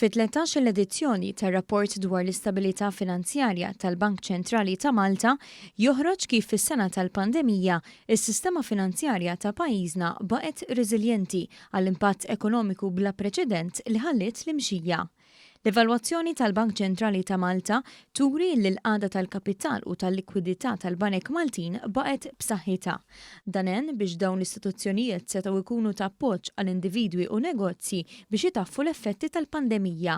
Fit-13-il edizzjoni tar-rapport dwar l-istabilità finanzjarja tal-Bank Ċentrali ta' Malta joħroġ kif fis-sena tal-pandemija, is-sistema finanzjarja ta' pajjiżna baqgħet reżiljenti għall-impatt ekonomiku bla preċedent li ħalliet l-imxija. L-evalwazzjoni tal-Bank Ċentrali ta' Malta turi li l-qagħda tal-kapital u tal-likwidità tal-banek Maltin baqgħet b'saħħitha. Dan għen biex dawn l-istituzzjonijiet setgħu jkunu ta' appoġġ għal individwi u negozji biex itaffu l-effetti tal-pandemija.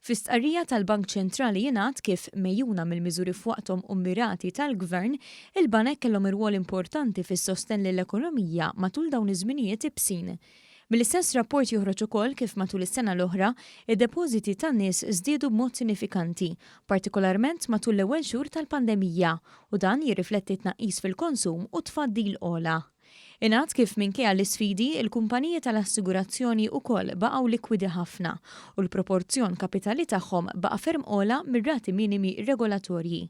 Fi stqarrija tal-Bank Ċentrali jingħad kif, megħjuna mill-miżuri f'waqthom u mmirati tal-Gvern, il-banek kellhom irwol importanti fis-sostenn lill-ekonomija matul dawn iż-żminijiet ibsin. Mill-istess rapport joħroġ ukoll kif matul is-sena l-oħra, id-depożiti tan-nies żdiedu b'mod sinifikanti, partikolarment matul l-ewwel xhur tal-pandemija, u dan jirrifletti tnaqqis fil-konsum u tfaddil ogħla. Ingħad kif minkejja l-isfidi, il-kumpaniji tal-assigurazzjoni wkoll baqgħu likwidi ħafna u l-proporzjon kapitali tagħhom baqa' ferm ogħla mir-rati minimi regolatorji.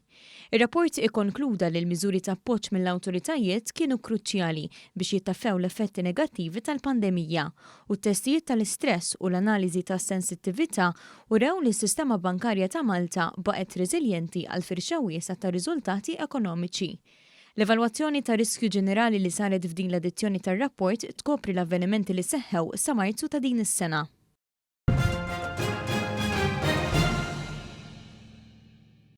Ir-rapport ikkonkluda li l-miżuri ta' appoġġ mill-awtoritajiet kienu kruċjali biex jittaffew l-effetti negattivi tal-pandemija, u t-testijiet tal-istress u l-analiżi tas-sensittività urew li s-sistema bankarja ta' Malta baqgħet reżiljenti għal firxa wiesgħa ta' riżultati ekonomiċi. L-evalwazzjoni ta' riskju ġenerali li saret f'din l-edizzjoni tar-rapport tkopri l-avvenimenti li seħħew sa Marzu ta' din is-sena.